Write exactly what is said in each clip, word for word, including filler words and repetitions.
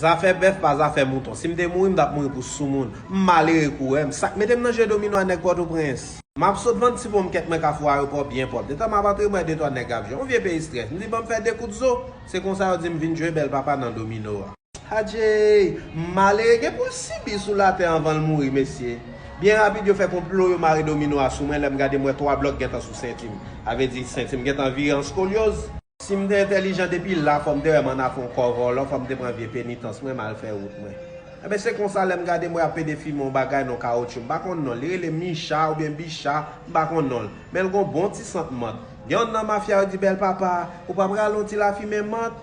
Zafè bèf pa zafè mouton. Si m te mouri, m t ap mouri pou soumoun. M malere kou wè m. Sa k mete m nan jwe domino a nèg Pòtoprens. M ap sot vann ti ponmkèt mwen Kafou Ayewopò byen pwòp. Detan m ap antre, m wè de twa nèg ap jwe. Yon vye peyi strès. M di, "Ban m fè de kout zo." Se konsa yo di m vin jwe bèl papa nan domino a. Adjey! M malere gen pou l sibi sou latè anvan l mouri, mesye. Byen rapid, yo fè konplo, yo mare domino a sou mwen. Lè m gade, m wè twa blòk gentan sou senti m. Sa vle di, senti m gentan vire an skolyoz. Si m te entèlijan depi la, fò m te wè m ann afè yon kò vòlò, fò m te pran vye penitans mwen, m al fè wout mwen. Enben, se konsa, lè m gade, m wè ap pede fimen yon bagay nan kawotchou. M pa konn non l. Li rele Micha oubyen Bicha, m pa konn non l. Men l gon bon ti sant mant. Gen youn nan mafya yo di, "Bèl papa, ou pa pral yon ti lafimen mant?"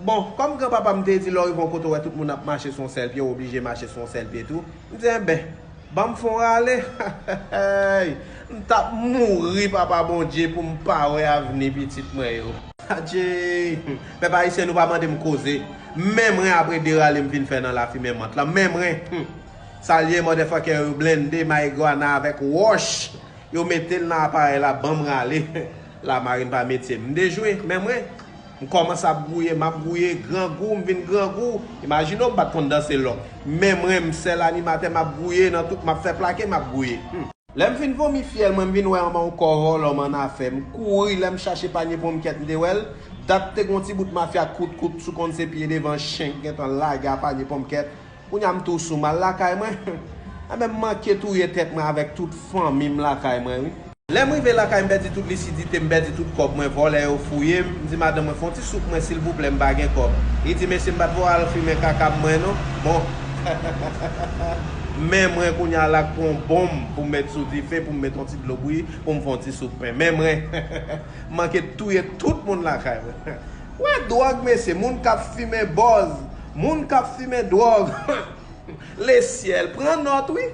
Bon, kòm granpapa m te di, lè w rive yon kote, w wè tout moun ap mache sou yon sèl pye, w oblije mache sou yon sèl pye tou. M di, "Enben, ban m fè yon rale." M t ap mouri, Papa Bondye, pou m pa wè avni pitit mwen yo. Adje! Pèp ayisyen, nou pa mande m koze. Men mwen apre de rale m fin fè nan lafimen mant lan. Men mwen! Hmm. Sa l ye, motherfucker, yo blende marijuana avèk wòch. Yo mete l nan aparèy la, ban m rale. Lamarin pa metye m. M dejwe, men mwen. M kòmanse ap gwouye, m ap gwouye, grangou, m vin grangou. Imajine w, m pa t konn danse lòk. Men mwen, m sèl animatè, m ap gwouye nan tout, m ap fè plake, m ap gwouye. Hmm. Lè m fin vomi fyèl mwen, m vin wè anba yon kò vòlò m annafè. M kouri, lè m chache panye ponmkèt, m te wè l. Dat te gon ti bout mafya kout kout sou konn se pye devan chen k gentan lage a panye ponmkèt. Kounye a m tou sou m al lakay mwen. Enben, m manke touye tèt mwen avèk tout fanmi m lakay mwen, wi. Lè m rive lakay, m pèdi tout lisidite, m pèdi tout kòb mwen, vòlè yo fouye m. M di madanm mwen, "Fè yon ti soup mwen, silvouplè, m pa gen kòb." Li di, "Mesye, m pa t voye al fimen kaka m mwen, non." Bon. Men mwen, kounye a la, k pran yon bonm pou m met sou dife, pou m met yon ti dlo bouyi, pou m fè yon ti soup pen. Men mwen, m manke touye tout moun lakay mwen. Wè dwòg, mesye, moun k ap fimen bòz, moun k ap fimen dwòg. Lesyèl, pran nòt, wi.